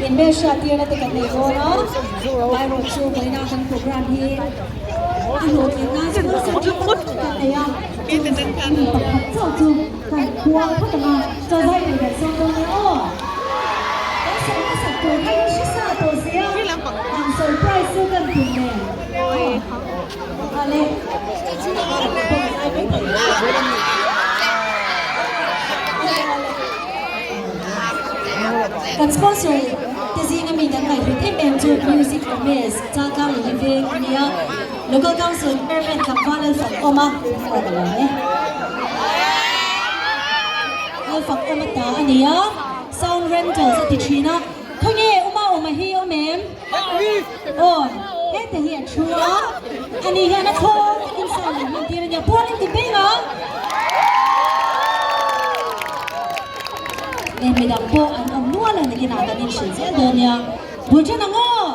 Inhmelhriattirna te kan nei dawn a, amaherawh chu vawiina kan programme hi a hlawhtlin nan sponsor tha tak tak kan nei a, chung mi pakhat chauh chu kan kual phawt ang a, chaw zai nei kan sawm dawn nia aw. Kan sawi hmasak tur kha in hre sa tawh si a, han surprise chu kan tum nen aw. Ale, pawh zai mai thei. Kan sponsor te zinga mi kan ngaihhlut em em chu Music Gomez, Chaltlang leh Liveng a nia. Local Council Chairman Tlangval Lalfakawma aw ka lawm e. Lalfakawma ta a ni a, Sound Rentals a ti thin a. Khawnge Uma Uma hi awm em? Aw, hete hi a thu a, ani hian a thlawm takin sound an hman tir a nia. Puan in ti beng ang. Leh midang pawh an awm nual a nakinah kan inhrilh zel dawn nia. Bul ṭhen ang aw!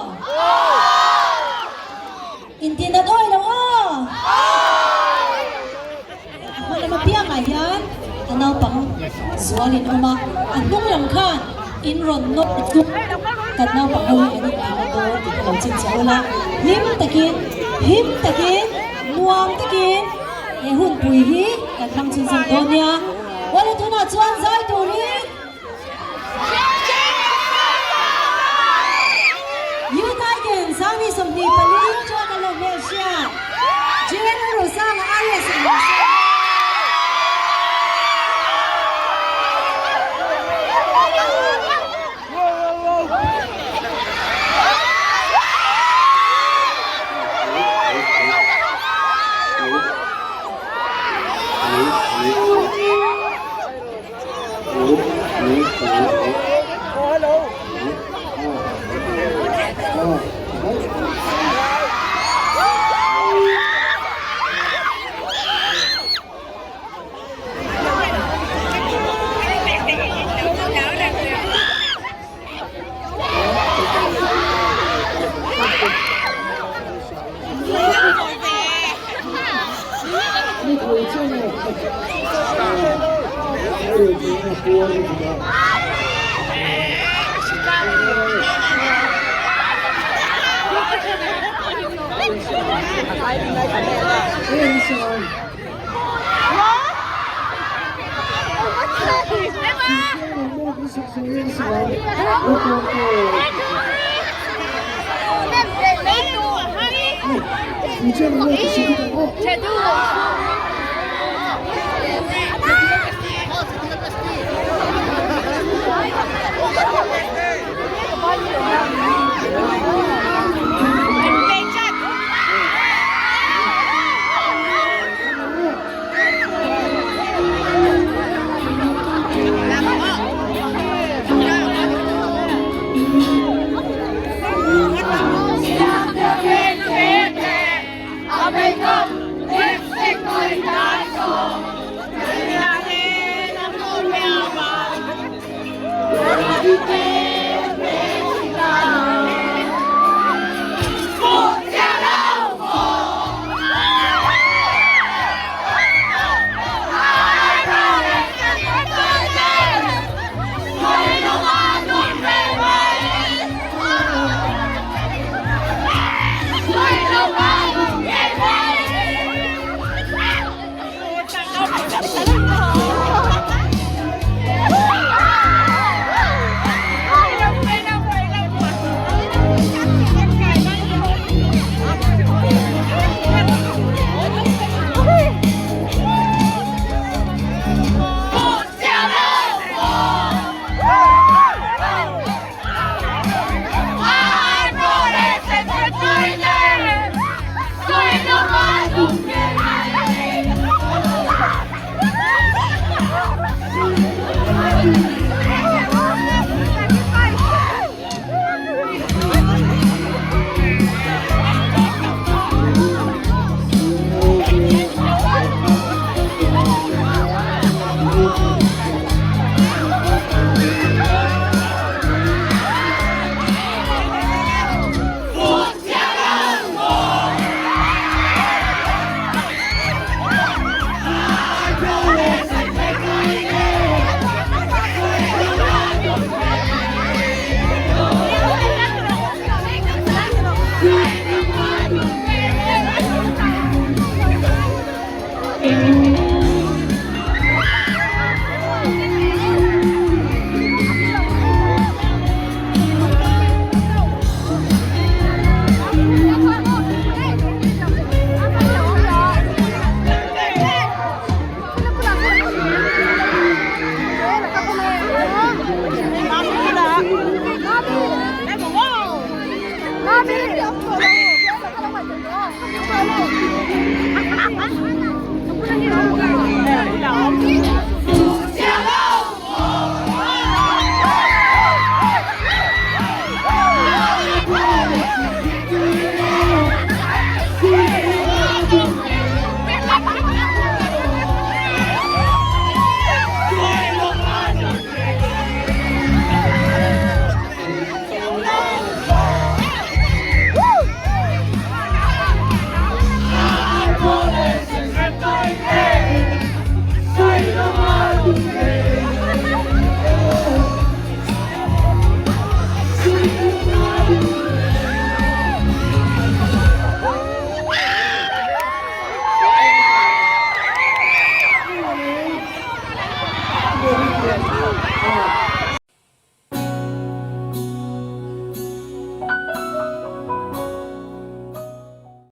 Intinat awi lo aw! A hma lam apiangah hian a naupang zual in awm a, a hnung lam khan in rawn nawk tuk kan naupang ho hi an intina dawn tih ka lo chhinchhiah ula, hlim takin, him takin, nuam takin he hunpui hi kan hmang chhunzawm dawn nia. Awle tunah chuan zai turin Youth Icon 2024 chuan a lo hmelhriat Jane Rosanga RS in lo sawi a.